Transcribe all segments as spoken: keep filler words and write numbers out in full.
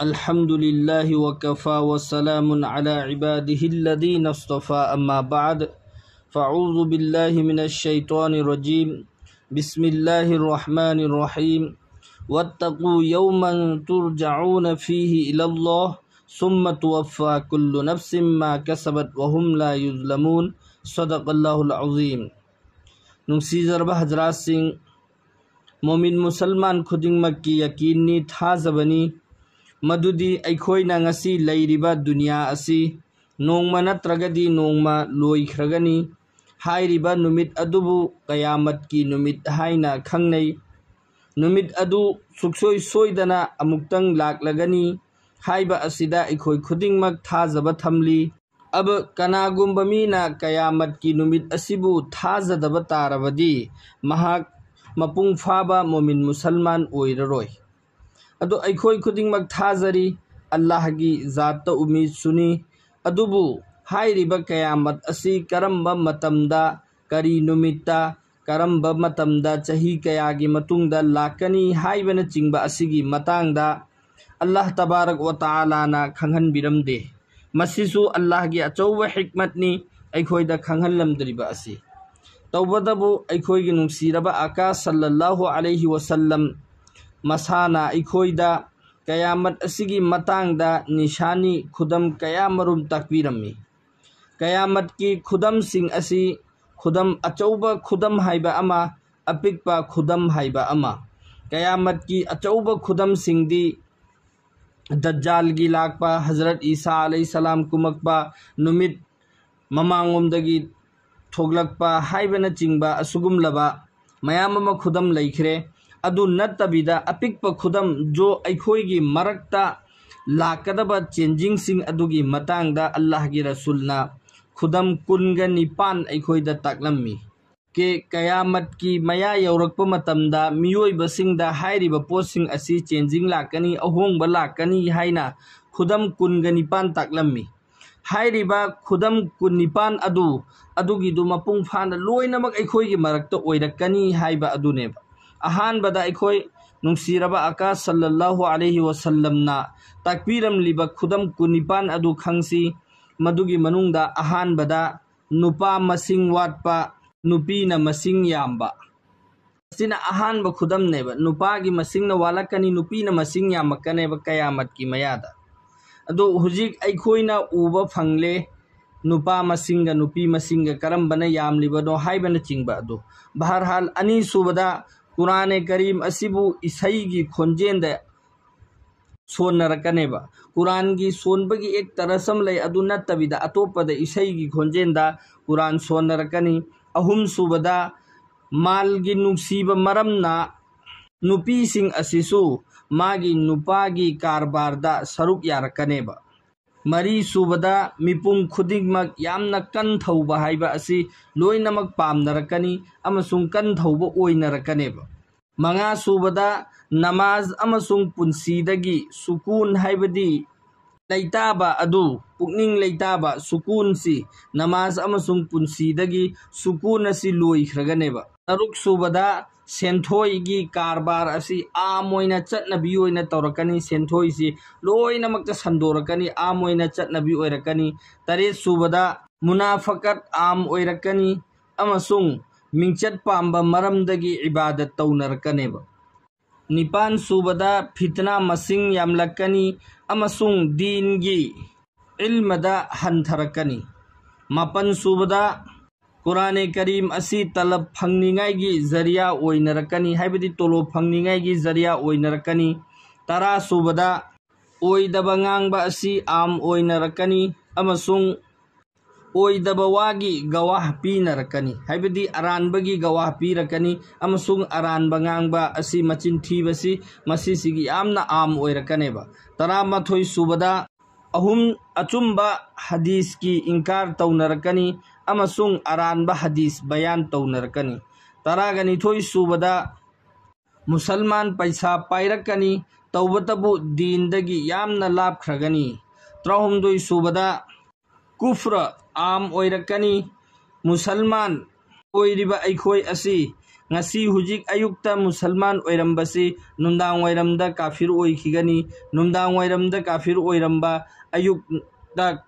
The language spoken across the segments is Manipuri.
الحمد لله وكفى وسلام على عباده الذين اصطفى، أما بعد، فأعوذ بالله من الشيطان الرجيم. بسم الله الرحمن الرحيم. واتقوا يوما ترجعون فيه إلى الله ثم توفى كل نفس ما كسبت وهم لا يظلمون. صدق الله العظيم. ꯅꯨꯡꯁꯤꯖꯔꯕ ꯍꯖꯔꯥꯠꯁꯤꯡ, ꯃꯣꯃꯤꯟ ꯃꯨꯁꯜꯃꯥꯟ ꯈꯨꯗꯤꯡꯃꯛꯀꯤ ꯌꯀꯤꯟꯅꯤ, ꯊꯥꯖꯕꯅꯤ, ꯃꯗꯨꯗꯤ ꯑꯩꯈꯣꯏꯅ ꯉꯁꯤ ꯂꯩꯔꯤꯕ ꯗꯨꯅꯤꯌꯥ ꯑꯁꯤ ꯅꯣꯡꯃ ꯅꯠꯇ꯭ꯔꯒꯗꯤ ꯅꯣꯡꯃ ꯂꯣꯏꯈ꯭ꯔꯒꯅꯤ꯫ ꯍꯥꯏꯔꯤꯕ ꯅꯨꯃꯤꯠ ꯑꯗꯨꯕꯨ ꯀꯌꯥꯃꯠꯀꯤ ꯅꯨꯃꯤꯠ ꯍꯥꯏꯅ ꯈꯪꯅꯩ꯫ ꯅꯨꯃꯤꯠ ꯑꯗꯨ ꯁꯨꯛꯁꯣꯏ ꯁꯣꯏꯗꯅ ꯑꯃꯨꯛꯇꯪ ꯂꯥꯛꯂꯒꯅꯤ ꯍꯥꯏꯕ ꯑꯁꯤꯗ ꯑꯩꯈꯣꯏ ꯈꯨꯗꯤꯡꯃꯛ ꯊꯥꯖꯕ ꯊꯝꯂꯤ꯫ ꯑꯕ ꯀꯅꯥꯒꯨꯝꯕ ꯃꯤꯅ ꯀꯌꯥꯃꯠꯀꯤ ꯅꯨꯃꯤꯠ ꯑꯁꯤꯕꯨ ꯊꯥꯖꯗꯕ ꯇꯥꯔꯕꯗꯤ, ꯃꯍꯥꯛ ꯃꯄꯨꯡ ꯐꯥꯕ ꯃꯣꯃꯤꯟ ꯃꯨꯁꯜꯃꯥꯟ ꯑꯣꯏꯔꯔꯣꯏ꯫ ꯑꯗꯣ ꯑꯩꯈꯣꯏ ꯈꯨꯗꯤꯡꯃꯛ ꯊꯥꯖꯔꯤ, ꯑꯜꯂꯥꯍꯒꯤ ꯖꯥꯠꯇ ꯎꯃꯤꯗꯁꯨꯅꯤ꯫ ꯑꯗꯨꯕꯨ ꯍꯥꯏꯔꯤꯕ ꯀꯌꯥꯃꯠ ꯑꯁꯤ ꯀꯔꯝꯕ ꯃꯇꯝꯗ, ꯀꯔꯤ ꯅꯨꯃꯤꯠꯇ, ꯀꯔꯝꯕ ꯃꯇꯝꯗ, ꯆꯍꯤ ꯀꯌꯥꯒꯤ ꯃꯇꯨꯡꯗ ꯂꯥꯛꯀꯅꯤ ꯍꯥꯏꯕꯅꯆꯤꯡꯕ ꯑꯁꯤꯒꯤ ꯃꯇꯥꯡꯗ ꯑꯜꯂꯥꯍ ꯇꯕꯥꯔꯛ ꯋ ꯇꯥꯂꯥꯅ ꯈꯪꯍꯟꯕꯤꯔꯝꯗꯦ꯫ ꯃꯁꯤꯁꯨ ꯑꯜꯂꯥꯍꯒꯤ ꯑꯆꯧꯕ ꯍꯤꯛꯃꯠꯅꯤ ꯑꯩꯈꯣꯏꯗ ꯈꯪꯍꯜꯂꯝꯗ꯭ꯔꯤꯕ ꯑꯁꯤ꯫ ꯇꯧꯕꯇꯕꯨ ꯑꯩꯈꯣꯏꯒꯤ ꯅꯨꯡꯁꯤꯔꯕ ꯑꯀꯥ ꯁꯜꯂꯜꯂꯥꯍꯨ ꯑꯂꯩꯍꯤ ꯋꯁꯜꯂꯝ ꯃꯁꯥꯅ ꯑꯩꯈꯣꯏꯗ ꯀꯌꯥꯃꯠ ꯑꯁꯤꯒꯤ ꯃꯇꯥꯡꯗ ꯅꯤꯁꯥꯅꯤ, ꯈꯨꯗꯝ ꯀꯌꯥꯃꯔꯨꯝ ꯇꯥꯛꯄꯤꯔꯝꯃꯤ꯫ ꯀꯌꯥꯃꯠꯀꯤ ꯈꯨꯗꯝꯁꯤꯡ ꯑꯁꯤ ꯈꯨꯗꯝ ꯑꯆꯧꯕ ꯈꯨꯗꯝ ꯍꯥꯏꯕ ꯑꯃ, ꯑꯄꯤꯛꯄ ꯈꯨꯗꯝ ꯍꯥꯏꯕ ꯑꯃ꯫ ꯀꯌꯥꯃꯠꯀꯤ ꯑꯆꯧꯕ ꯈꯨꯗꯝꯁꯤꯡꯗꯤ ꯗꯖꯥꯜꯒꯤ ꯂꯥꯛꯄ, ꯍꯖꯔꯠ ꯏꯁꯥ ꯑꯂꯩꯍꯤꯁꯁꯂꯥꯝ ꯀꯨꯝꯃꯛꯄ, ꯅꯨꯃꯤꯠ ꯃꯃꯥꯡꯂꯣꯝꯗꯒꯤ ꯊꯣꯛꯂꯛꯄ ꯍꯥꯏꯕꯅꯆꯤꯡꯕ ꯑꯁꯤꯒꯨꯝꯂꯕ ꯃꯌꯥꯝ ꯑꯃ ꯈꯨꯗꯝ ꯂꯩꯈ꯭ꯔꯦ꯫ ꯑꯗꯨ ꯅꯠꯇꯕꯤꯗ ꯑꯄꯤꯛꯄ ꯈꯨꯗꯝ ꯖꯣ ꯑꯩꯈꯣꯏꯒꯤ ꯃꯔꯛꯇ ꯂꯥꯛꯀꯗꯕ ꯆꯦꯟꯖꯤꯡꯁꯤꯡ ꯑꯗꯨꯒꯤ ꯃꯇꯥꯡꯗ ꯑꯜꯂꯥꯍꯒꯤ ꯔꯁꯨꯜꯅ ꯈꯨꯗꯝ ꯀꯨꯟꯒ ꯅꯤꯄꯥꯟ ꯑꯩꯈꯣꯏꯗ ꯇꯥꯛꯂꯝꯃꯤ꯫ ꯀꯦ ꯀꯌꯥꯃꯠꯀꯤ ꯃꯌꯥ ꯌꯧꯔꯛꯄ ꯃꯇꯝꯗ ꯃꯤꯑꯣꯏꯕꯁꯤꯡꯗ ꯍꯥꯏꯔꯤꯕ ꯄꯣꯠꯁꯤꯡ ꯑꯁꯤ ꯆꯦꯟꯖꯤꯡ ꯂꯥꯛꯀꯅꯤ, ꯑꯍꯣꯡꯕ ꯂꯥꯛꯀꯅꯤ ꯍꯥꯏꯅ ꯈꯨꯗꯝ ꯀꯨꯟꯒ ꯅꯤꯄꯥꯟ ꯇꯥꯛꯂꯝꯃꯤ꯫ ꯍꯥꯏꯔꯤꯕ ꯈꯨꯗꯝ ꯀꯨꯟꯅꯤꯄꯥꯟ ꯑꯗꯨ, ꯑꯗꯨꯒꯤꯗꯨ ꯃꯄꯨꯡ ꯐꯥꯅ ꯂꯣꯏꯅꯃꯛ ꯑꯩꯈꯣꯏꯒꯤ ꯃꯔꯛꯇ ꯑꯣꯏꯔꯛꯀꯅꯤ ꯍꯥꯏꯕ ꯑꯗꯨꯅꯦꯕ꯫ ꯑꯍꯥꯟꯕꯗ ꯑꯩꯈꯣꯏ ꯅꯨꯡꯁꯤꯔꯕ ꯑꯀꯥ ꯁꯜꯂꯜꯂꯥꯍꯨ ꯑꯂꯩꯍꯤ ꯋꯥꯁꯜꯂꯝꯅ ꯇꯥꯛꯄꯤꯔꯝꯂꯤꯕ ꯈꯨꯗꯝ ꯀꯨꯟꯅꯤꯄꯥꯟ ꯑꯗꯨ ꯈꯪꯁꯤ꯫ ꯃꯗꯨꯒꯤ ꯃꯅꯨꯡꯗ ꯑꯍꯥꯟꯕꯗ ꯅꯨꯄꯥ ꯃꯁꯤꯡ ꯋꯥꯠꯄ, ꯅꯨꯄꯤꯅ ꯃꯁꯤꯡ ꯌꯥꯝꯕ꯫ ꯑꯁꯤꯅ ꯑꯍꯥꯟꯕ ꯈꯨꯗꯝꯅꯦꯕ꯫ ꯅꯨꯄꯥꯒꯤ ꯃꯁꯤꯡꯅ ꯋꯥꯠꯂꯛꯀꯅꯤ, ꯅꯨꯄꯤꯅ ꯃꯁꯤꯡ ꯌꯥꯝꯃꯛꯀꯅꯦꯕ ꯀꯌꯥꯃꯠꯀꯤ ꯃꯌꯥꯗ꯫ ꯑꯗꯣ ꯍꯧꯖꯤꯛ ꯑꯩꯈꯣꯏꯅ ꯎꯕ ꯐꯪꯂꯦ, ꯅꯨꯄꯥ ꯃꯁꯤꯡꯒ ꯅꯨꯄꯤ ꯃꯁꯤꯡꯒ ꯀꯔꯝꯕꯅ ꯌꯥꯝꯂꯤꯕꯅꯣ ꯍꯥꯏꯕꯅꯆꯤꯡꯕ ꯑꯗꯨ꯫ ꯕꯍꯔꯍꯥꯜ, ꯑꯅꯤꯁꯨꯕꯗ ꯀꯨꯔꯥꯅꯦ ꯀꯔꯤꯝ ꯑꯁꯤꯕꯨ ꯏꯁꯩꯒꯤ ꯈꯣꯟꯖꯦꯜꯗ ꯁꯣꯟꯅꯔꯛꯀꯅꯦꯕ꯫ ꯀꯨꯔꯥꯟꯒꯤ ꯁꯣꯟꯕꯒꯤ ꯑꯦꯛ ꯇꯔꯁ ꯑꯃ ꯂꯩ, ꯑꯗꯨ ꯅꯠꯇꯕꯤꯗ ꯑꯇꯣꯞꯄꯗ ꯏꯁꯩꯒꯤ ꯈꯣꯟꯖꯦꯜꯗ ꯀꯨꯔꯥꯟ ꯁꯣꯟꯅꯔꯛꯀꯅꯤ꯫ ꯑꯍꯨꯝꯁꯨꯕꯗ ꯃꯥꯜꯒꯤ ꯅꯨꯡꯁꯤꯕ ꯃꯔꯝꯅ ꯅꯨꯄꯤꯁꯤꯡ ꯑꯁꯤꯁꯨ ꯃꯥꯒꯤ ꯅꯨꯄꯥꯒꯤ ꯀꯔꯕꯥꯔꯗ ꯁꯔꯨꯛ ꯌꯥꯔꯛꯀꯅꯦꯕ꯫ ꯃꯔꯤꯁꯨꯕꯗ ꯃꯤꯄꯨꯝ ꯈꯨꯗꯤꯡꯃꯛ ꯌꯥꯝꯅ ꯀꯟ ꯊꯧꯕ ꯍꯥꯏꯕ ꯑꯁꯤ ꯂꯣꯏꯅꯃꯛ ꯄꯥꯝꯅꯔꯛꯀꯅꯤ ꯑꯃꯁꯨꯡ ꯀꯟ ꯊꯧꯕ ꯑꯣꯏꯅꯔꯛꯀꯅꯦꯕ꯫ ꯃꯉꯥꯁꯨꯕꯗ ꯅꯃꯥꯖ ꯑꯃꯁꯨꯡ ꯄꯨꯟꯁꯤꯗꯒꯤ ꯁꯨꯀꯨꯟ, ꯍꯥꯏꯕꯗꯤ ꯂꯩꯇꯥꯕ ꯑꯗꯨ, ꯄꯨꯛꯅꯤꯡ ꯂꯩꯇꯥꯕ, ꯁꯨꯀꯨꯟꯁꯤ ꯅꯃꯥꯖ ꯑꯃꯁꯨꯡ ꯄꯨꯟꯁꯤꯗꯒꯤ ꯁꯨꯀꯨꯟ ꯑꯁꯤ ꯂꯣꯏꯈ꯭ꯔꯒꯅꯦꯕ꯫ ꯇꯔꯨꯛꯁꯨꯕꯗ ꯁꯦꯟꯊꯣꯏꯒꯤ ꯀꯔꯕꯥꯔ ꯑꯁꯤ ꯑꯥꯝ ꯑꯣꯏꯅ ꯆꯠꯅꯕꯤ ꯑꯣꯏꯅ ꯇꯧꯔꯛꯀꯅꯤ꯫ ꯁꯦꯟꯊꯣꯏꯁꯤ ꯂꯣꯏꯅꯃꯛꯇ ꯁꯟꯗꯣꯔꯛꯀꯅꯤ, ꯑꯥꯝ ꯑꯣꯏꯅ ꯆꯠꯅꯕꯤ ꯑꯣꯏꯔꯛꯀꯅꯤ꯫ ꯇꯔꯦꯠꯁꯨꯕꯗ ꯃꯨꯅꯥꯐꯀꯠ ꯑꯥꯝ ꯑꯣꯏꯔꯛꯀꯅꯤ ꯑꯃꯁꯨꯡ ꯃꯤꯡꯆꯠ ꯄꯥꯝꯕ ꯃꯔꯝꯗꯒꯤ ꯏꯕꯥꯗꯠ ꯇꯧꯅꯔꯛꯀꯅꯦꯕ꯫ ꯅꯤꯄꯥꯟꯁꯨꯕꯗ ꯐꯤꯇꯅꯥ ꯃꯁꯤꯡ ꯌꯥꯝꯂꯛꯀꯅꯤ ꯑꯃꯁꯨꯡ ꯗꯤꯟꯒꯤ ꯏꯜꯃꯗ ꯍꯟꯊꯔꯛꯀꯅꯤ꯫ ꯃꯥꯄꯟꯁꯨꯕꯗ ꯀꯨꯔꯥꯅꯦ ꯀꯔꯤꯝ ꯑꯁꯤ ꯇꯂꯕ ꯐꯪꯅꯤꯡꯉꯥꯏꯒꯤ ꯖꯔꯤꯌꯥ ꯑꯣꯏꯅꯔꯛꯀꯅꯤ, ꯍꯥꯏꯕꯗꯤ ꯇꯣꯂꯣꯞ ꯐꯪꯅꯤꯡꯉꯥꯏꯒꯤ ꯖꯔꯤꯌꯥ ꯑꯣꯏꯅꯔꯛꯀꯅꯤ꯫ ꯇꯔꯥꯁꯨꯕꯗ ꯑꯣꯏꯗꯕ ꯉꯥꯡꯕ ꯑꯁꯤ ꯑꯥꯝ ꯑꯣꯏꯅꯔꯛꯀꯅꯤ ꯑꯃꯁꯨꯡ ꯑꯣꯏꯗꯕ ꯋꯥꯒꯤ ꯒꯋꯥꯍ ꯄꯤꯅꯔꯛꯀꯅꯤ, ꯍꯥꯏꯕꯗꯤ ꯑꯔꯥꯟꯕꯒꯤ ꯒꯋꯥꯍ ꯄꯤꯔꯛꯀꯅꯤ ꯑꯃꯁꯨꯡ ꯑꯔꯥꯟꯕ ꯉꯥꯡꯕ ꯑꯁꯤ, ꯃꯆꯤꯟ ꯊꯤꯕꯁꯤ, ꯃꯁꯤꯁꯤꯒꯤ ꯌꯥꯝꯅ ꯑꯥꯝ ꯑꯣꯏꯔꯛꯀꯅꯦꯕ꯫ ꯇꯔꯥꯃꯥꯊꯣꯏꯁꯨꯕꯗ ꯑꯍꯨꯝ, ꯑꯆꯨꯝꯕ ꯍꯗꯤꯁꯀꯤ ꯏꯟꯀꯥꯔ ꯇꯧꯅꯔꯛꯀꯅꯤ ꯑꯃꯁꯨꯡ ꯑꯔꯥꯟꯕ ꯍꯗꯤꯁ ꯕꯌꯥꯟ ꯇꯧꯅꯔꯛꯀꯅꯤ꯫ ꯇꯔꯥꯒ ꯅꯤꯊꯣꯏꯁꯨꯕꯗ ꯃꯨꯁꯜꯃꯥꯟ ꯄꯩꯁꯥ ꯄꯥꯏꯔꯛꯀꯅꯤ, ꯇꯧꯕꯇꯕꯨ ꯗꯤꯟꯗꯒꯤ ꯌꯥꯝꯅ ꯂꯥꯞꯈ꯭ꯔꯒꯅꯤ꯫ ꯇꯔꯥꯍꯨꯝꯗꯣꯏꯁꯨꯕꯗ ꯀꯨꯐ꯭ꯔ ꯑꯥꯝ ꯑꯣꯏꯔꯛꯀꯅꯤ꯫ ꯃꯨꯁꯜꯃꯥꯟ ꯑꯣꯏꯔꯤꯕ ꯑꯩꯈꯣꯏ ꯑꯁꯤ ꯉꯁꯤ ꯍꯧꯖꯤꯛ ꯑꯌꯨꯛꯇ ꯃꯨꯁꯜꯃꯥꯟ ꯑꯣꯏꯔꯝꯕꯁꯤ ꯅꯨꯡꯗꯥꯡ ꯋꯥꯏꯔꯝꯗ ꯀꯥꯐꯤꯔ ꯑꯣꯏꯈꯤꯒꯅꯤ꯫ ꯅꯨꯡꯗꯥꯡ ꯋꯥꯏꯔꯝꯗ ꯀꯥꯐꯤꯔ ꯑꯣꯏꯔꯝꯕ ꯑꯌꯨꯛꯇ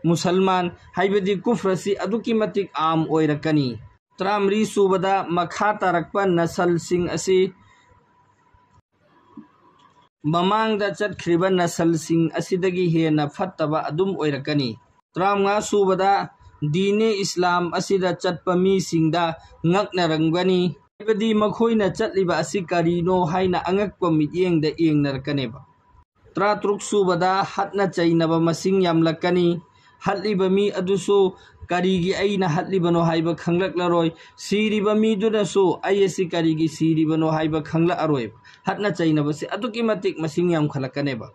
ꯃꯨꯁꯜꯃꯥꯟ, ꯍꯥꯏꯕꯗꯤ ꯀꯨꯐ꯭ꯔ ꯑꯁꯤ ꯑꯗꯨꯛꯀꯤ ꯃꯇꯤꯛ ꯑꯥꯝ ꯑꯣꯏꯔꯛꯀꯅꯤ꯫ ꯇꯔꯥꯃꯔꯤ ꯁꯨꯕꯗ, ꯃꯈꯥ ꯇꯥꯔꯛꯄ ꯅꯁꯜꯁꯤꯡ ꯑꯁꯤ ꯃꯃꯥꯡꯗ ꯆꯠꯈ꯭ꯔꯤꯕ ꯅꯁꯜꯁꯤꯡ ꯑꯁꯤꯗꯒꯤ ꯍꯦꯟꯅ ꯐꯠꯇꯕ ꯑꯗꯨꯝ ꯑꯣꯏꯔꯛꯀꯅꯤ꯫ ꯇꯔꯥꯃꯉꯥ ꯁꯨꯕꯗ, ꯗꯤꯅꯦ ꯏꯁꯂꯥꯝ ꯑꯁꯤꯗ ꯆꯠꯄ ꯃꯤꯁꯤꯡꯗ ꯉꯛꯅꯔꯝꯒꯅꯤ, ꯍꯥꯏꯕꯗꯤ ꯃꯈꯣꯏꯅ ꯆꯠꯂꯤꯕ ꯑꯁꯤ ꯀꯔꯤꯅꯣ ꯍꯥꯏꯅ ꯑꯉꯛꯄ ꯃꯤꯠꯌꯦꯡꯗ ꯌꯦꯡꯅꯔꯛꯀꯅꯦꯕ꯫ ꯇꯔꯥꯇꯔꯨꯛ ꯁꯨꯕꯗ, ꯍꯠꯅ ꯆꯩꯅꯕ ꯃꯁꯤꯡ ꯌꯥꯝꯂꯛꯀꯅꯤ꯫ ꯍꯠꯂꯤꯕ ꯃꯤ ꯑꯗꯨꯁꯨ ꯀꯔꯤꯒꯤ ꯑꯩꯅ ꯍꯠꯂꯤꯕꯅꯣ ꯍꯥꯏꯕ ꯈꯪꯂꯛꯂꯔꯣꯏ꯫ ꯁꯤꯔꯤꯕ ꯃꯤꯗꯨꯅꯁꯨ ꯑꯩ ꯑꯁꯤ ꯀꯔꯤꯒꯤ ꯁꯤꯔꯤꯕꯅꯣ ꯍꯥꯏꯕ ꯈꯪꯂꯛꯑꯔꯣꯏ꯫ ꯍꯠꯅ ꯆꯩꯅꯕꯁꯤ ꯑꯗꯨꯛꯀꯤ ꯃꯇꯤꯛ ꯃꯁꯤꯡ ꯌꯥꯝꯈꯠꯂꯛꯀꯅꯦꯕ꯫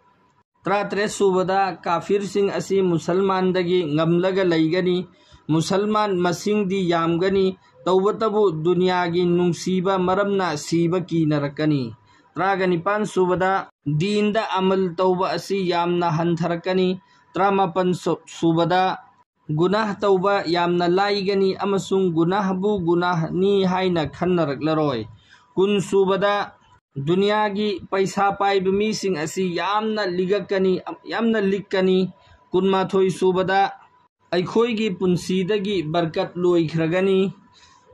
ꯇꯔꯥꯇꯔꯦꯠ ꯁꯨꯕꯗ, ꯀꯥꯐꯤꯔꯁꯤꯡ ꯑꯁꯤ ꯃꯨꯁꯜꯃꯥꯟꯗꯒꯤ ꯉꯝꯂꯒ ꯂꯩꯒꯅꯤ꯫ ꯃꯨꯁꯜꯃꯥꯟ ꯃꯁꯤꯡꯗꯤ ꯌꯥꯝꯒꯅꯤ, ꯇꯧꯕꯇꯕꯨ ꯗꯨꯅꯤꯌꯥꯒꯤ ꯅꯨꯡꯁꯤꯕ ꯃꯔꯝꯅ ꯁꯤꯕ ꯀꯤꯅꯔꯛꯀꯅꯤ꯫ ꯇꯔꯥꯒ ꯅꯤꯄꯥꯟ ꯁꯨꯕꯗ, ꯗꯤꯟꯗ ꯑꯃꯜ ꯇꯧꯕ ꯑꯁꯤ ꯌꯥꯝꯅ ꯍꯟꯊꯔꯛꯀꯅꯤ꯫ ꯇꯔꯥꯃꯥꯄꯟ ꯁꯨ-, ꯁꯨꯕꯗ, ꯒꯨꯅꯥꯍ ꯇꯧꯕ ꯌꯥꯝꯅ ꯂꯥꯏꯒꯅꯤ ꯑꯃꯁꯨꯡ ꯒꯨꯅꯥꯍꯕꯨ ꯒꯨꯅꯥꯍꯅꯤ ꯍꯥꯏꯅ ꯈꯟꯅꯔꯛꯂꯔꯣꯏ꯫ ꯀꯨꯟ ꯁꯨꯕꯗ, ꯗꯨꯅꯤꯌꯥꯒꯤ ꯄꯩꯁꯥ ꯄꯥꯏꯕ ꯃꯤꯁꯤꯡ ꯑꯁꯤ ꯌꯥꯝꯅ ꯂꯤꯛꯂꯛꯀꯅꯤ, ꯌꯥꯝꯅ ꯂꯤꯛꯀꯅꯤ꯫ ꯀꯨꯟꯃꯥꯊꯣꯏ ꯁꯨꯕꯗ, ꯑꯩꯈꯣꯏꯒꯤ ꯄꯨꯟꯁꯤꯗꯒꯤ ꯕꯔꯀꯠ ꯂꯣꯏꯈ꯭ꯔꯒꯅꯤ꯫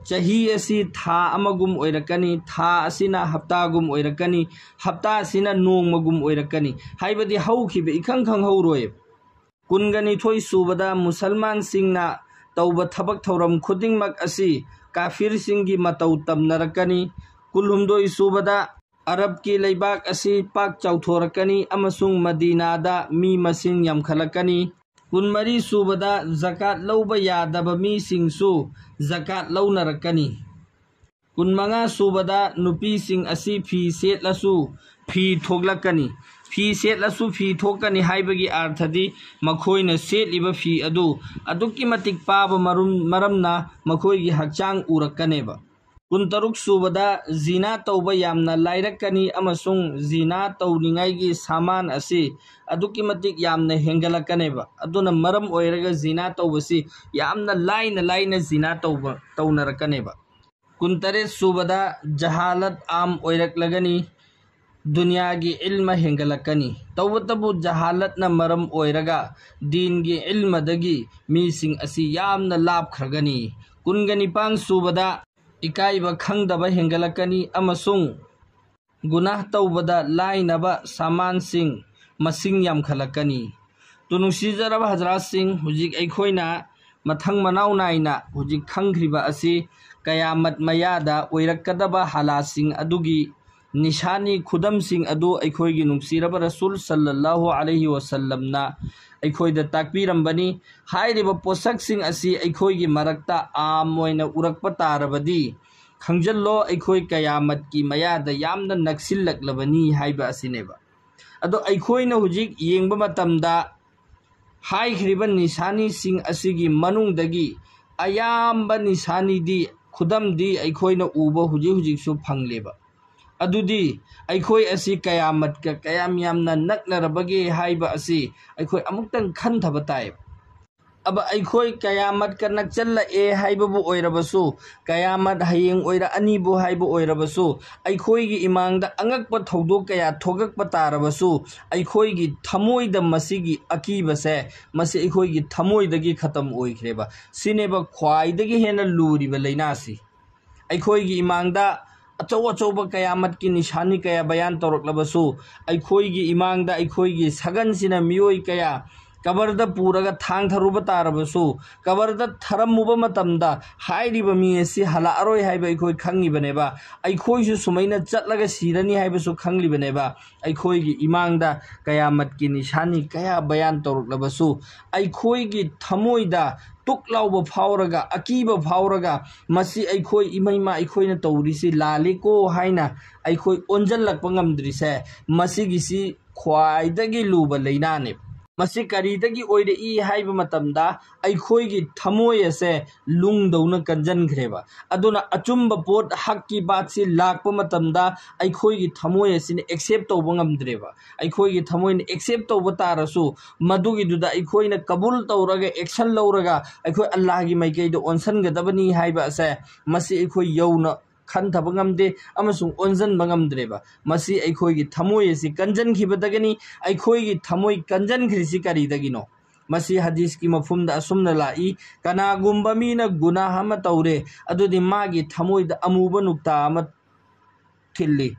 ꯆꯍꯤ ꯑꯁꯤ ꯊꯥ ꯑꯃꯒꯨꯝ ꯑꯣꯏꯔꯛꯀꯅꯤ, ꯊꯥ ꯑꯁꯤꯅ ꯍꯞꯇꯥꯒꯨꯝ ꯑꯣꯏꯔꯛꯀꯅꯤ, ꯍꯞꯇꯥ ꯑꯁꯤꯅ ꯅꯣꯡꯃꯒꯨꯝ ꯑꯣꯏꯔꯛꯀꯅꯤ, ꯍꯥꯏꯕꯗꯤ ꯍꯧꯈꯤꯕ ꯏꯈꯪ ꯈꯪꯍꯧꯔꯣꯏ꯫ ꯀꯨꯟꯒ ꯅꯤꯊꯣꯏ ꯁꯨꯕꯗ, ꯃꯨꯁꯜꯃꯥꯟꯁꯤꯡꯅ ꯇꯧꯕ ꯊꯕꯛ ꯊꯧꯔꯝ ꯈꯨꯗꯤꯡꯃꯛ ꯑꯁꯤ ꯀꯥꯐꯤꯔꯁꯤꯡꯒꯤ ꯃꯇꯧ ꯇꯝꯅꯔꯛꯀꯅꯤ꯫ ꯀꯨꯟꯍꯨꯝꯗꯣꯏ ꯁꯨꯕꯗ, ꯑꯔꯕꯀꯤ ꯂꯩꯕꯥꯛ ꯑꯁꯤ ꯄꯥꯛ ꯆꯥꯎꯊꯣꯔꯛꯀꯅꯤ ꯑꯃꯁꯨꯡ ꯃꯗꯤꯅꯥꯗ ꯃꯤ ꯃꯁꯤꯡ ꯌꯥꯝꯈꯠꯂꯛꯀꯅꯤ꯫ ꯀꯨꯟꯃꯔꯤ ꯁꯨꯕꯗ, ꯖꯀꯥꯠ ꯂꯧꯕ ꯌꯥꯗꯕ ꯃꯤꯁꯤꯡꯁꯨ ꯖꯀꯥꯠ ꯂꯧꯅꯔꯛꯀꯅꯤ꯫ ꯀꯨꯟꯃꯉꯥ ꯁꯨꯕꯗ, ꯅꯨꯄꯤꯁꯤꯡ ꯑꯁꯤ ꯐꯤ ꯁꯦꯠꯂꯁꯨ ꯐꯤ ꯊꯣꯛꯂꯛꯀꯅꯤ꯫ ꯐꯤ ꯁꯦꯠꯂꯁꯨ ꯐꯤ ꯊꯣꯛꯀꯅꯤ ꯍꯥꯏꯕꯒꯤ ꯑꯥꯔꯊꯗꯤ ꯃꯈꯣꯏꯅ ꯁꯦꯠꯂꯤꯕ ꯐꯤ ꯑꯗꯨ ꯑꯗꯨꯛꯀꯤ ꯃꯇꯤꯛ ꯄꯥꯕ ꯃꯔꯨꯝ-, ꯃꯔꯝꯅ ꯃꯈꯣꯏꯒꯤ ꯍꯛꯆꯥꯡ ꯎꯔꯛꯀꯅꯦꯕ꯫ ꯀꯨꯟꯇꯔꯨꯛ ꯁꯨꯕꯗ, ꯖꯤꯅꯥ ꯇꯧꯕ ꯌꯥꯝꯅ ꯂꯥꯏꯔꯛꯀꯅꯤ ꯑꯃꯁꯨꯡ ꯖꯤꯅꯥ ꯇꯧꯅꯤꯡꯉꯥꯏꯒꯤ ꯁꯥꯃꯥꯟ ꯑꯁꯤ ꯑꯗꯨꯛꯀꯤ ꯃꯇꯤꯛ ꯌꯥꯝꯅ ꯍꯦꯟꯒꯠꯂꯛꯀꯅꯦꯕ꯫ ꯑꯗꯨꯅ ꯃꯔꯝ ꯑꯣꯏꯔꯒ ꯖꯤꯅꯥ ꯇꯧꯕꯁꯤ ꯌꯥꯝꯅ ꯂꯥꯏꯅ ꯂꯥꯏꯅ ꯖꯤꯅꯥ ꯇꯧꯕ, ꯇꯧꯅꯔꯛꯀꯅꯦꯕ꯫ ꯀꯨꯟꯇꯔꯦꯠ ꯁꯨꯕꯗ ꯖꯍꯥꯂꯠ ꯑꯥꯝ ꯑꯣꯏꯔꯛꯂꯒꯅꯤ꯫ ꯗꯨꯅꯤꯌꯥꯒꯤ ꯏꯜꯃ ꯍꯦꯟꯒꯠꯂꯛꯀꯅꯤ꯫ ꯇꯧꯕꯇꯕꯨ ꯖꯍꯥꯂꯠꯅ ꯃꯔꯝ ꯑꯣꯏꯔꯒ ꯗꯤꯟꯒꯤ ꯏꯜꯃꯗꯒꯤ ꯃꯤꯁꯤꯡ ꯑꯁꯤ ꯌꯥꯝꯅ ꯂꯥꯞꯈ꯭ꯔꯒꯅꯤ꯫ ꯀꯨꯟꯒ ꯅꯤꯄꯥꯟ ꯁꯨꯕꯗ ꯏꯀꯥꯏꯕ ꯈꯪꯗꯕ ꯍꯦꯟꯒꯠꯂꯛꯀꯅꯤ ꯑꯃꯁꯨꯡ ꯒꯨꯅꯥꯍ ꯇꯧꯕꯗ ꯂꯥꯏꯅꯕ ꯁꯥꯃꯥꯟꯁꯤꯡ ꯃꯁꯤꯡ ꯌꯥꯝꯈꯠꯂꯛꯀꯅꯤ꯫ ꯇꯨ ꯅꯨꯡꯁꯤꯖꯔꯕ ꯍꯖꯔꯥꯠꯁꯤꯡ, ꯍꯧꯖꯤꯛ ꯑꯩꯈꯣꯏꯅ ꯃꯊꯪ ꯃꯅꯥꯎ ꯅꯥꯏꯅ ꯍꯧꯖꯤꯛ ꯈꯪꯈ꯭ꯔꯤꯕ ꯑꯁꯤ ꯀꯌꯥꯃꯠ ꯃꯌꯥꯗ ꯑꯣꯏꯔꯛꯀꯗꯕ ꯍꯥꯂꯥꯁꯤꯡ ꯑꯗꯨꯒꯤ ꯅꯤꯁꯥꯅꯤ ꯈꯨꯗꯝꯁꯤꯡ ꯑꯗꯨ ꯑꯩꯈꯣꯏꯒꯤ ꯅꯨꯡꯁꯤꯔꯕ ꯔꯁꯨꯜ ꯁꯜꯂꯜꯂꯥꯍꯨ ꯑꯂꯩꯍꯤ ꯋꯁꯜꯂꯝꯅ ꯑꯩꯈꯣꯏꯗ ꯇꯥꯛꯄꯤꯔꯝꯕꯅꯤ꯫ ꯍꯥꯏꯔꯤꯕ ꯄꯣꯠꯁꯛꯁꯤꯡ ꯑꯁꯤ ꯑꯩꯈꯣꯏꯒꯤ ꯃꯔꯛꯇ ꯑꯥꯝ ꯑꯣꯏꯅ ꯎꯔꯛꯄ ꯇꯥꯔꯕꯗꯤ, ꯈꯪꯖꯤꯜꯂꯣ, ꯑꯩꯈꯣꯏ ꯀꯌꯥꯃꯠꯀꯤ ꯃꯌꯥꯗ ꯌꯥꯝꯅ ꯅꯛꯁꯤꯜꯂꯛꯂꯕꯅꯤ ꯍꯥꯏꯕ ꯑꯁꯤꯅꯦꯕ꯫ ꯑꯗꯣ ꯑꯩꯈꯣꯏꯅ ꯍꯧꯖꯤꯛ ꯌꯦꯡꯕ ꯃꯇꯝꯗ ꯍꯥꯏꯈ꯭ꯔꯤꯕ ꯅꯤꯁꯥꯅꯤꯁꯤꯡ ꯑꯁꯤꯒꯤ ꯃꯅꯨꯡꯗꯒꯤ ꯑꯌꯥꯝꯕ ꯅꯤꯁꯥꯅꯤꯗꯤ, ꯈꯨꯗꯝꯗꯤ ꯑꯩꯈꯣꯏꯅ ꯎꯕ ꯍꯧꯖꯤꯛ ꯍꯧꯖꯤꯛꯁꯨ ꯐꯪꯂꯦꯕ꯫ ꯑꯗꯨꯗꯤ ꯑꯩꯈꯣꯏ ꯑꯁꯤ ꯀꯌꯥꯃꯠꯀ ꯀꯌꯥꯝ ꯌꯥꯝꯅ ꯅꯛꯅꯔꯕꯒꯦ ꯍꯥꯏꯕ ꯑꯁꯤ ꯑꯩꯈꯣꯏ ꯑꯃꯨꯛꯇꯪ ꯈꯟꯊꯕ ꯇꯥꯏ꯫ ꯑꯕ ꯑꯩꯈꯣꯏ ꯀꯌꯥꯃꯠꯀ ꯅꯛꯆꯜꯂꯛꯑꯦ ꯍꯥꯏꯕꯕꯨ ꯑꯣꯏꯔꯕꯁꯨ, ꯀꯌꯥꯃꯠ ꯍꯌꯦꯡ ꯑꯣꯏꯔꯛꯑꯅꯤꯕꯨ ꯍꯥꯏꯕ ꯑꯣꯏꯔꯕꯁꯨ, ꯑꯩꯈꯣꯏꯒꯤ ꯏꯃꯥꯡꯗ ꯑꯉꯛꯄ ꯊꯧꯗꯣꯛ ꯀꯌꯥ ꯊꯣꯛꯂꯛꯄ ꯇꯥꯔꯕꯁꯨ, ꯑꯩꯈꯣꯏꯒꯤ ꯊꯃꯣꯏꯗ ꯃꯁꯤꯒꯤ ꯑꯀꯤꯕꯁꯦ, ꯃꯁꯤ ꯑꯩꯈꯣꯏꯒꯤ ꯊꯃꯣꯏꯗꯒꯤ ꯈꯇꯝ ꯑꯣꯏꯈ꯭ꯔꯦꯕ꯫ ꯁꯤꯅꯦꯕ ꯈ꯭ꯋꯥꯏꯗꯒꯤ ꯍꯦꯟꯅ ꯂꯨꯔꯤꯕ ꯂꯥꯏꯅꯥꯁꯤ꯫ ꯑꯩꯈꯣꯏꯒꯤ ꯏꯃꯥꯡꯗ ꯑꯆꯧ ꯑꯆꯧꯕ ꯀꯌꯥꯃꯠꯀꯤ ꯅꯤꯁꯥꯅꯤ ꯀꯌꯥ ꯕꯌꯥꯟ ꯇꯧꯔꯛꯂꯕꯁꯨ, ꯑꯩꯈꯣꯏꯒꯤ ꯏꯃꯥꯡꯗ ꯑꯩꯈꯣꯏꯒꯤ ꯁꯒꯟꯁꯤꯅ ꯃꯤꯑꯣꯏ ꯀꯌꯥ ꯀꯕꯔꯗ ꯄꯨꯔꯒ ꯊꯥꯡꯊꯔꯨꯕ ꯇꯥꯔꯕꯁꯨ, ꯀꯕꯔꯗ ꯊꯔꯝꯃꯨꯕ ꯃꯇꯝꯗ ꯍꯥꯏꯔꯤꯕ ꯃꯤ ꯑꯁꯤ ꯍꯜꯂꯛꯑꯔꯣꯏ ꯍꯥꯏꯕ ꯑꯩꯈꯣꯏ ꯈꯪꯉꯤꯕꯅꯦꯕ꯫ ꯑꯩꯈꯣꯏꯁꯨ ꯁꯨꯃꯥꯏꯅ ꯆꯠꯂꯒ ꯁꯤꯔꯅꯤ ꯍꯥꯏꯕꯁꯨ ꯈꯪꯂꯤꯕꯅꯦꯕ꯫ ꯑꯩꯈꯣꯏꯒꯤ ꯏꯃꯥꯡꯗ ꯀꯌꯥꯃꯠꯀꯤ ꯅꯤꯁꯥꯅꯤ ꯀꯌꯥ ꯕꯌꯥꯟ ꯇꯧꯔꯛꯂꯕꯁꯨ, ꯑꯩꯈꯣꯏꯒꯤ ꯊꯃꯣꯏꯗ ꯇꯨꯛ ꯂꯥꯎꯕ ꯐꯥꯎꯔꯒ, ꯑꯀꯤꯕ ꯐꯥꯎꯔꯒ, ꯃꯁꯤ ꯑꯩꯈꯣꯏ ꯏꯃꯩꯃ ꯑꯩꯈꯣꯏꯅ ꯇꯧꯔꯤꯁꯤ ꯂꯥꯜꯂꯤꯀꯣ ꯍꯥꯏꯅ ꯑꯩꯈꯣꯏ ꯑꯣꯟꯁꯤꯜꯂꯛꯄ ꯉꯝꯗ꯭ꯔꯤꯁꯦ, ꯃꯁꯤꯒꯤꯁꯤ ꯈ꯭ꯋꯥꯏꯗꯒꯤ ꯂꯨꯕ ꯂꯥꯏꯅꯥꯅꯦ꯫ ꯃꯁꯤ ꯀꯔꯤꯗꯒꯤ ꯑꯣꯏꯔꯛꯏ ꯍꯥꯏꯕ ꯃꯇꯝꯗ, ꯑꯩꯈꯣꯏꯒꯤ ꯊꯃꯣꯏ ꯑꯁꯦ ꯂꯨꯡꯗꯧꯅ ꯀꯟꯖꯟꯈ꯭ꯔꯦꯕ꯫ ꯑꯗꯨꯅ ꯑꯆꯨꯝꯕ ꯄꯣꯠ, ꯍꯛꯀꯤ ꯕꯥꯠꯁꯤ ꯂꯥꯛꯄ ꯃꯇꯝꯗ ꯑꯩꯈꯣꯏꯒꯤ ꯊꯃꯣꯏ ꯑꯁꯤꯅ ꯑꯦꯛꯁꯦꯞ ꯇꯧꯕ ꯉꯝꯗ꯭ꯔꯦꯕ꯫ ꯑꯩꯈꯣꯏꯒꯤ ꯊꯃꯣꯏꯅ ꯑꯦꯛꯁꯦꯞ ꯇꯧꯕ ꯇꯥꯔꯁꯨ, ꯃꯗꯨꯒꯤꯗꯨꯗ ꯑꯩꯈꯣꯏꯅ ꯀꯕꯨꯜ ꯇꯧꯔꯒ, ꯑꯦꯛꯁꯟ ꯂꯧꯔꯒ, ꯑꯩꯈꯣꯏ ꯑꯜꯂꯥꯍꯒꯤ ꯃꯥꯏꯀꯩꯗ ꯑꯣꯟꯁꯟꯒꯗꯕꯅꯤ ꯍꯥꯏꯕ ꯑꯁꯦ, ꯃꯁꯤ ꯑꯩꯈꯣꯏ ꯌꯧꯅ ꯈꯟꯊꯕ ꯉꯝꯗꯦ ꯑꯃꯁꯨꯡ ꯑꯣꯟꯁꯤꯟꯕ ꯉꯝꯗ꯭ꯔꯦꯕ꯫ ꯃꯁꯤ ꯑꯩꯈꯣꯏꯒꯤ ꯊꯃꯣꯏ ꯑꯁꯤ ꯀꯟꯖꯟꯈꯤꯕꯗꯒꯤꯅꯤ꯫ ꯑꯩꯈꯣꯏꯒꯤ ꯊꯃꯣꯏ ꯀꯟꯖꯟꯈ꯭ꯔꯤꯁꯤ ꯀꯔꯤꯗꯒꯤꯅꯣ? ꯃꯁꯤ ꯍꯗꯤꯁꯀꯤ ꯃꯐꯝꯗ ꯑꯁꯨꯝꯅ ꯂꯥꯛꯏ: "ꯀꯅꯥꯒꯨꯝꯕ ꯃꯤꯅ ꯒꯨꯅꯥꯍ ꯑꯃ ꯇꯧꯔꯦ, ꯑꯗꯨꯗꯤ ꯃꯥꯒꯤ ꯊꯃꯣꯏꯗ ꯑꯃꯨꯕ ꯅꯨꯛꯇꯥ ꯑꯃ ꯊꯤꯜꯂꯤ꯫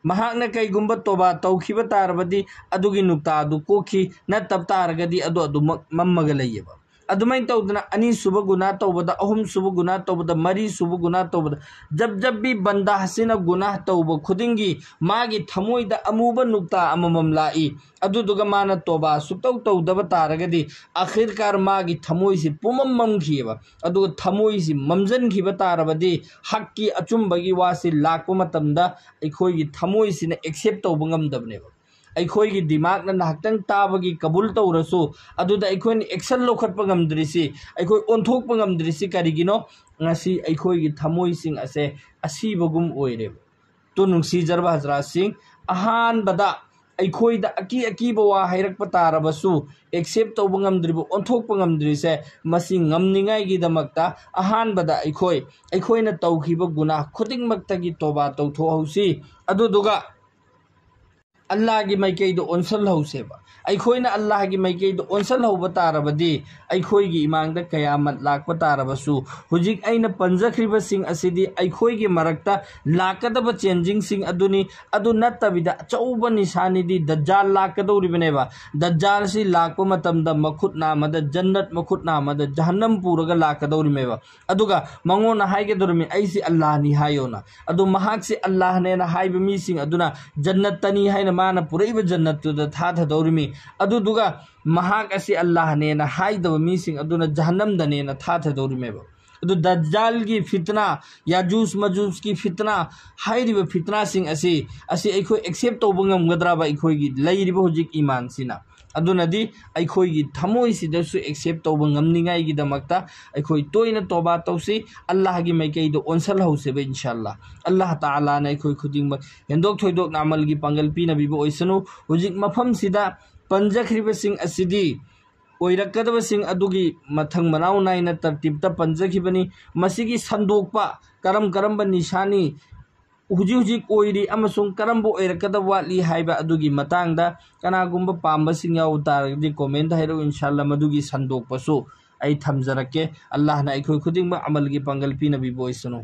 ꯃꯍꯥꯛꯅ ꯀꯩꯒꯨꯝꯕ ꯇꯣꯕꯥ ꯇꯧꯈꯤꯕ ꯇꯥꯔꯕꯗꯤ, ꯑꯗꯨꯒꯤ ꯅꯨꯛꯇꯥ ꯑꯗꯨ ꯀꯣꯛꯈꯤ, ꯅꯠꯇꯕ ꯇꯥꯔꯒꯗꯤ ꯑꯗꯨ ꯑꯗꯨꯃꯛ ꯃꯝꯃꯒ ꯂꯩꯌꯦꯕ"꯫ ꯑꯗꯨꯃꯥꯏꯅ ꯇꯧꯗꯅ ꯑꯅꯤꯁꯨꯕ ꯒꯨꯅꯥꯍ ꯇꯧꯕꯗ, ꯑꯍꯨꯝꯁꯨꯕ ꯒꯨꯅꯥꯍ ꯇꯧꯕꯗ, ꯃꯔꯤꯁꯨꯕ ꯒꯨꯅꯥꯍ ꯇꯧꯕꯗ, ꯖꯕ ꯖꯕ ꯕꯤ ꯕꯟꯗꯥ ꯑꯁꯤꯅ ꯒꯨꯅꯥꯍ ꯇꯧꯕ ꯈꯨꯗꯤꯡꯒꯤ ꯃꯥꯒꯤ ꯊꯃꯣꯏꯗ ꯑꯃꯨꯕ ꯅꯨꯛꯇꯥ ꯑꯃꯃꯝ ꯂꯥꯛꯏ꯫ ꯑꯗꯨꯗꯨꯒ ꯃꯥꯅ ꯇꯣꯕꯥ ꯁꯨꯛꯇꯧ ꯇꯧꯗꯕ ꯇꯥꯔꯒꯗꯤ, ꯑꯈꯤꯔꯀꯥꯔ ꯃꯥꯒꯤ ꯊꯃꯣꯏꯁꯤ ꯄꯨꯝꯃꯝ ꯃꯝꯈꯤꯑꯕ꯫ ꯑꯗꯨꯒ ꯊꯃꯣꯏꯁꯤ ꯃꯝꯖꯟꯈꯤꯕ ꯇꯥꯔꯕꯗꯤ, ꯍꯛꯀꯤ ꯑꯆꯨꯝꯕꯒꯤ ꯋꯥꯁꯤ ꯂꯥꯛꯄ ꯃꯇꯝꯗ ꯑꯩꯈꯣꯏꯒꯤ ꯊꯃꯣꯏꯁꯤꯅ ꯑꯦꯛꯁꯦꯞ ꯇꯧꯕ ꯉꯝꯗꯕꯅꯦꯕ꯫ ꯑꯩꯈꯣꯏꯒꯤ ꯗꯤꯃꯥꯛꯅ ꯉꯥꯏꯍꯥꯛꯇꯪ ꯇꯥꯕꯒꯤ ꯀꯕꯨꯜ ꯇꯧꯔꯁꯨ, ꯑꯗꯨꯗ ꯑꯩꯈꯣꯏꯅ ꯑꯦꯛꯁꯟ ꯂꯧꯈꯠꯄ ꯉꯝꯗ꯭ꯔꯤꯁꯤ, ꯑꯩꯈꯣꯏ ꯑꯣꯟꯊꯣꯛꯄ ꯉꯝꯗ꯭ꯔꯤꯁꯤ ꯀꯔꯤꯒꯤꯅꯣ? ꯉꯁꯤ ꯑꯩꯈꯣꯏꯒꯤ ꯊꯃꯣꯏꯁꯤꯡ ꯑꯁꯦ ꯑꯁꯤꯕꯒꯨꯝ ꯑꯣꯏꯔꯦꯕ꯫ ꯇꯨ ꯅꯨꯡꯁꯤꯖꯔꯕ ꯍꯖꯔꯥꯠꯁꯤꯡ, ꯑꯍꯥꯟꯕꯗ ꯑꯩꯈꯣꯏꯗ ꯑꯀꯤ ꯑꯀꯤꯕ ꯋꯥ ꯍꯥꯏꯔꯛꯄ ꯇꯥꯔꯕꯁꯨ, ꯑꯦꯛꯁꯦꯞ ꯇꯧꯕ ꯉꯝꯗ꯭ꯔꯤꯕ, ꯑꯣꯟꯊꯣꯛꯄ ꯉꯝꯗ꯭ꯔꯤꯁꯦ, ꯃꯁꯤ ꯉꯝꯅꯤꯡꯉꯥꯏꯒꯤꯗꯃꯛꯇ ꯑꯍꯥꯟꯕꯗ ꯑꯩꯈꯣꯏ, ꯑꯩꯈꯣꯏꯅ ꯇꯧꯈꯤꯕ ꯒꯨꯅꯥꯍ ꯈꯨꯗꯤꯡꯃꯛꯇꯒꯤ ꯇꯣꯕꯥ ꯇꯧꯊꯣꯛꯍꯧꯁꯤ꯫ ꯑꯗꯨꯗꯨꯒ ꯑꯜꯂꯥꯍꯒꯤ ꯃꯥꯏꯀꯩꯗ ꯑꯣꯟꯁꯜꯍꯧꯁꯦꯕ꯫ ꯑꯩꯈꯣꯏꯅ ꯑꯜꯂꯥꯍꯒꯤ ꯃꯥꯏꯀꯩꯗ ꯑꯣꯟꯁꯜꯍꯧꯕ ꯇꯥꯔꯕꯗꯤ, ꯑꯩꯈꯣꯏꯒꯤ ꯏꯃꯥꯡꯗ ꯀꯌꯥꯃꯠ ꯂꯥꯛꯄ ꯇꯥꯔꯕꯁꯨ, ꯍꯧꯖꯤꯛ ꯑꯩꯅ ꯄꯟꯖꯈ꯭ꯔꯤꯕꯁꯤꯡ ꯑꯁꯤꯗꯤ ꯑꯩꯈꯣꯏꯒꯤ ꯃꯔꯛꯇ ꯂꯥꯛꯀꯗꯕ ꯆꯦꯟꯖꯤꯡꯁꯤꯡ ꯑꯗꯨꯅꯤ꯫ ꯑꯗꯨ ꯅꯠꯇꯕꯤꯗ ꯑꯆꯧꯕ ꯅꯤꯁꯥꯅꯤꯗꯤ ꯗꯖꯥꯜ ꯂꯥꯛꯀꯗꯧꯔꯤꯕꯅꯦꯕ꯫ ꯗꯖꯥꯜꯁꯤ ꯂꯥꯛꯄ ꯃꯇꯝꯗ ꯃꯈꯨꯠ ꯅꯥꯝꯃꯗ ꯖꯟꯅꯠ, ꯃꯈꯨꯠ ꯅꯥꯝꯃꯗ ꯖꯍꯟꯅꯝ ꯄꯨꯔꯒ ꯂꯥꯛꯀꯗꯧꯔꯤꯃꯦꯕ꯫ ꯑꯗꯨꯒ ꯃꯉꯣꯟꯗ ꯍꯥꯏꯒꯗꯧꯔꯤꯃꯤ, "ꯑꯩꯁꯤ ꯑꯜꯂꯥꯍꯅꯤ" ꯍꯥꯏꯌꯣꯅ꯫ ꯑꯗꯨ ꯃꯍꯥꯛꯁꯤ ꯑꯜꯂꯥꯍꯅꯦꯅ ꯍꯥꯏꯕ ꯃꯤꯁꯤꯡ ꯑꯗꯨꯅ ꯖꯟꯅꯠꯇꯅꯤ ꯍꯥꯏꯅ ꯃꯥꯅ ꯄꯨꯔꯛꯏꯕ ꯖꯟꯅꯠꯇꯨꯗ ꯊꯥꯊꯗꯧꯔꯤꯃꯤ꯫ ꯑꯗꯨꯗꯨꯒ ꯃꯍꯥꯛ ꯑꯁꯤ ꯑꯜꯂꯥꯍꯅꯦꯅ ꯍꯥꯏꯗꯕ ꯃꯤꯁꯤꯡ ꯑꯗꯨꯅ ꯖꯍꯟꯅꯝꯗꯅꯦꯅ ꯊꯥꯊꯗꯧꯔꯤꯃꯦꯕ꯫ ꯑꯗꯨ ꯗꯖꯥꯜꯒꯤ ꯐꯤꯇꯅꯥ, ꯌꯥꯖꯨꯖ ꯃꯖꯨꯖꯀꯤ ꯐꯤꯇꯅꯥ ꯍꯥꯏꯔꯤꯕ ꯐꯤꯇꯅꯥꯁꯤꯡ ꯑꯁꯤ, ꯑꯁꯤ ꯑꯩꯈꯣꯏ ꯑꯦꯛꯁꯦꯞ ꯇꯧꯕ ꯉꯝꯒꯗ꯭ꯔꯕ ꯑꯩꯈꯣꯏꯒꯤ ꯂꯩꯔꯤꯕ ꯍꯧꯖꯤꯛ ꯏꯃꯥꯟꯁꯤꯅ? ꯑꯗꯨꯅꯗꯤ ꯑꯩꯈꯣꯏꯒꯤ ꯊꯃꯣꯏꯁꯤꯗꯁꯨ ꯑꯦꯛꯁꯦꯞ ꯇꯧꯕ ꯉꯝꯅꯤꯡꯉꯥꯏꯒꯤꯗꯃꯛꯇ ꯑꯩꯈꯣꯏ ꯇꯣꯏꯅ ꯇꯣꯕꯥ ꯇꯧꯁꯤ, ꯑꯜꯂꯥꯍꯒꯤ ꯃꯥꯏꯀꯩꯗ ꯑꯣꯟꯁꯤꯜꯍꯧꯁꯦꯕ ꯏꯟꯁꯥ ꯑꯜꯂꯥ꯫ ꯑꯜꯂꯥꯍ ꯇꯥꯂꯥꯅ ꯑꯩꯈꯣꯏ ꯈꯨꯗꯤꯡꯃꯛ ꯍꯦꯟꯗꯣꯛ ꯊꯣꯏꯗꯣꯛꯅ ꯑꯃꯜꯒꯤ ꯄꯥꯡꯒꯜ ꯄꯤꯅꯕꯤꯕ ꯑꯣꯏꯁꯅꯨ꯫ ꯍꯧꯖꯤꯛ ꯃꯐꯝꯁꯤꯗ ꯄꯟꯖꯈ꯭ꯔꯤꯕꯁꯤꯡ ꯑꯁꯤꯗꯤ ꯑꯣꯏꯔꯛꯀꯗꯕꯁꯤꯡ ꯑꯗꯨꯒꯤ ꯃꯊꯪ ꯃꯅꯥꯎ ꯅꯥꯏꯅ ꯇꯔꯇꯤꯞꯇ ꯄꯟꯖꯈꯤꯕꯅꯤ꯫ ꯃꯁꯤꯒꯤ ꯁꯟꯗꯣꯛꯄ, ꯀꯔꯝ ꯀꯔꯝꯕ ꯅꯤꯁꯥꯅꯤ ꯍꯧꯖꯤꯛ ꯍꯧꯖꯤꯛ ꯑꯣꯏꯔꯤ ꯑꯃꯁꯨꯡ ꯀꯔꯝꯕ ꯑꯣꯏꯔꯛꯀꯗꯕ ꯋꯥꯠꯂꯤ ꯍꯥꯏꯕ ꯑꯗꯨꯒꯤ ꯃꯇꯥꯡꯗ ꯀꯅꯥꯒꯨꯝꯕ ꯄꯥꯝꯕꯁꯤꯡ ꯌꯥꯎꯕ ꯇꯥꯔꯒꯗꯤ ꯀꯣꯃꯦꯟꯗ ꯍꯥꯏꯔꯛꯎ, ꯏꯟꯁꯥ ꯑꯜꯂꯥ ꯃꯗꯨꯒꯤ ꯁꯟꯗꯣꯛꯄꯁꯨ ꯑꯩ ꯊꯝꯖꯔꯛꯀꯦ꯫ ꯑꯜꯂꯥꯍꯅ ꯑꯩꯈꯣꯏ ꯈꯨꯗꯤꯡꯃꯛ ꯑꯃꯜꯒꯤ ꯄꯥꯡꯒꯜ ꯄꯤꯅꯕꯤꯕ ꯑꯣꯏꯁꯅꯨ꯫